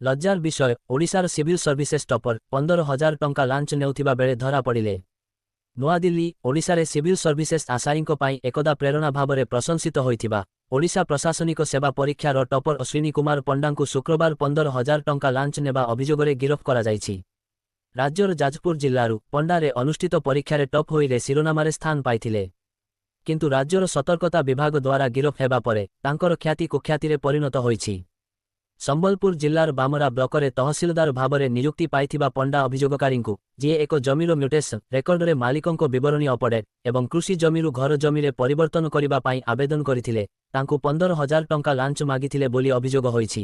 ଲଜ୍ଜାର ବିଷୟ, ଓଡ଼ିଶାର ସିଭିଲ ସର୍ଭିସେସ୍ ଟପର 15,000 ଟଙ୍କା ଲାଞ୍ଚ ନେଉଥିବା ବେଳେ ଧରାପଡ଼ିଲେ। ନୂଆଦିଲ୍ଲୀ, ଓଡ଼ିଶାରେ ସିଭିଲ ସର୍ଭିସେସ୍ ଆଶାୟୀଙ୍କ ପାଇଁ ଏକଦା ପ୍ରେରଣା ଭାବରେ ପ୍ରଶଂସିତ ହୋଇଥିବା ଓଡ଼ିଶା ପ୍ରଶାସନିକ ସେବା ପରୀକ୍ଷାର ଟପର ଅଶ୍ୱିନୀ କୁମାର ପଣ୍ଡାଙ୍କୁ ଶୁକ୍ରବାର 15,000 ଟଙ୍କା ଲାଞ୍ଚ ନେବା ଅଭିଯୋଗରେ ଗିରଫ କରାଯାଇଛି। ରାଜ୍ୟର ଯାଜପୁର ଜିଲ୍ଲାରୁ ପଣ୍ଡା ରେ ଅନୁଷ୍ଠିତ ପରୀକ୍ଷାରେ ଟପ୍ ହୋଇ ରେ ଶିରୋନାମାରେ ସ୍ଥାନ ପାଇଥିଲେ। କିନ୍ତୁ ରାଜ୍ୟର ସତର୍କତା ବିଭାଗ ଦ୍ୱାରା ଗିରଫ ହେବା ପରେ ତାଙ୍କର ଖ୍ୟାତି କୁଖ୍ୟାତିରେ ପରିଣତ ହୋଇଛି। ସମ୍ବଲପୁର ଜିଲ୍ଲାର ବାମରା ବ୍ଲକରେ ତହସିଲଦାର ଭାବରେ ନିଯୁକ୍ତି ପାଇଥିବା ପଣ୍ଡା ଅଭିଯୋଗକାରୀଙ୍କୁ, ଯିଏ ଏକ ଜମିର ମ୍ୟୁଟେସନ ରେକର୍ଡରେ ମାଲିକଙ୍କ ବିବରଣୀ ଅପଡେଟ୍ ଏବଂ କୃଷି ଜମିରୁ ଘର ଜମିରେ ପରିବର୍ତ୍ତନ କରିବା ପାଇଁ ଆବେଦନ କରିଥିଲେ, ତାଙ୍କୁ 15,000 ଟଙ୍କା ଲାଞ୍ଚ ମାଗିଥିଲେ ବୋଲି ଅଭିଯୋଗ ହୋଇଛି।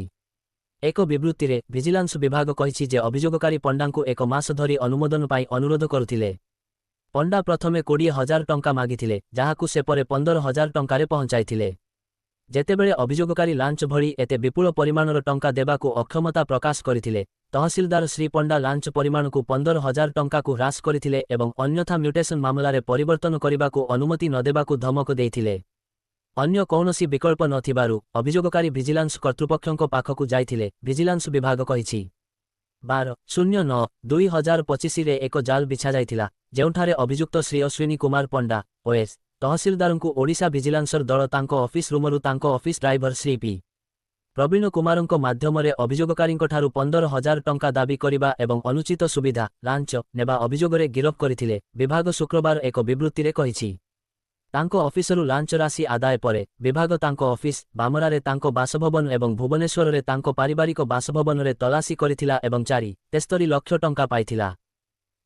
ଏକ ବିବୃତ୍ତିରେ ଭିଜିଲାନ୍ସ ବିଭାଗ କହିଛି ଯେ ଅଭିଯୋଗକାରୀ ପଣ୍ଡାଙ୍କୁ ଏକ ମାସ ଧରି ଅନୁମୋଦନ ପାଇଁ ଅନୁରୋଧ କରୁଥିଲେ। ପଣ୍ଡା ପ୍ରଥମେ 20,000 ଟଙ୍କା ମାଗିଥିଲେ, ଯାହାକୁ ସେ ପରେ 15,000 ଟଙ୍କାରେ ପହଞ୍ଚାଇଥିଲେ। ଯେତେବେଳେ ଅଭିଯୋଗକାରୀ ଲାଞ୍ଚ ଭଳି ଏତେ ବିପୁଳ ପରିମାଣର ଟଙ୍କା ଦେବାକୁ ଅକ୍ଷମତା ପ୍ରକାଶ କରିଥିଲେ, ତହସିଲଦାର ଶ୍ରୀ ପଣ୍ଡା ଲାଞ୍ଚ ପରିମାଣକୁ 15,000 ଟଙ୍କାକୁ ହ୍ରାସ କରିଥିଲେ ଏବଂ ଅନ୍ୟଥା ମ୍ୟୁଟେସନ ମାମଲାରେ ପରିବର୍ତ୍ତନ କରିବାକୁ ଅନୁମତି ନଦେବାକୁ ଧମକ ଦେଇଥିଲେ। ଅନ୍ୟ କୌଣସି ବିକଳ୍ପ ନଥିବାରୁ ଅଭିଯୋଗକାରୀ ଭିଜିଲାନ୍ସ କର୍ତ୍ତୃପକ୍ଷଙ୍କ ପାଖକୁ ଯାଇଥିଲେ, ଭିଜିଲାନ୍ସ ବିଭାଗ କହିଛି। 12/09/2025ରେ ଏକ ଜାଲ ବିଛାଯାଇଥିଲା, ଯେଉଁଠାରେ ଅଭିଯୁକ୍ତ ଶ୍ରୀ ଅଶ୍ୱିନୀ କୁମାର ପଣ୍ଡା, ଓଏସ୍, ତହସିଲଦାରଙ୍କୁ ଓଡ଼ିଶା ଭିଜିଲାନ୍ସର ଦଳ ତାଙ୍କ ଅଫିସ ରୁମରୁ ତାଙ୍କ ଅଫିସ ଡ୍ରାଇଭର ଶ୍ରୀ ପି. ପ୍ରବୀଣ କୁମାରଙ୍କ ମାଧ୍ୟମରେ ଅଭିଯୋଗକାରୀଙ୍କଠାରୁ 15,000 ଟଙ୍କା ଦାବି କରିବା ଏବଂ ଅନୁଚିତ ସୁବିଧା, ଲାଞ୍ଚ ନେବା ଅଭିଯୋଗରେ ଗିରଫ କରିଥିଲେ, ବିଭାଗ ଶୁକ୍ରବାର ଏକ ବିବୃତ୍ତିରେ କହିଛି। ତାଙ୍କ ଅଫିସରୁ ଲାଞ୍ଚ ରାଶି ଆଦାୟ ପରେ ବିଭାଗ ତାଙ୍କ ଅଫିସ, ବାମରାରେ ତାଙ୍କ ବାସଭବନ ଏବଂ ଭୁବନେଶ୍ୱରରେ ତାଙ୍କ ପାରିବାରିକ ବାସଭବନରେ ତଲାସି କରିଥିଲା ଏବଂ 4.73 ଲକ୍ଷ ଟଙ୍କା ପାଇଥିଲା।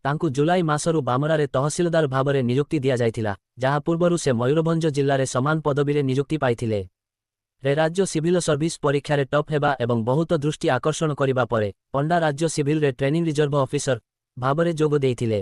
ତାଙ୍କୁ ଜୁଲାଇ ମାସରୁ ବାମରାରେ ତହସିଲଦାର ଭାବରେ ନିଯୁକ୍ତି ଦିଆଯାଇଥିଲା, ଯାହା ପୂର୍ବରୁ ସେ ମୟୂରଭଞ୍ଜ ଜିଲ୍ଲାରେ ସମାନ ପଦବୀରେ ନିଯୁକ୍ତି ପାଇଥିଲେ। ରେ ରାଜ୍ୟ ସିଭିଲ ସର୍ଭିସ ପରୀକ୍ଷାରେ ଟପ୍ ହେବା ଏବଂ ବହୁତ ଦୃଷ୍ଟି ଆକର୍ଷଣ କରିବା ପରେ ପଣ୍ଡା ରାଜ୍ୟ ସିଭିଲରେ ଟ୍ରେନିଂ ରିଜର୍ଭ ଅଫିସର ଭାବରେ ଯୋଗ ଦେଇଥିଲେ।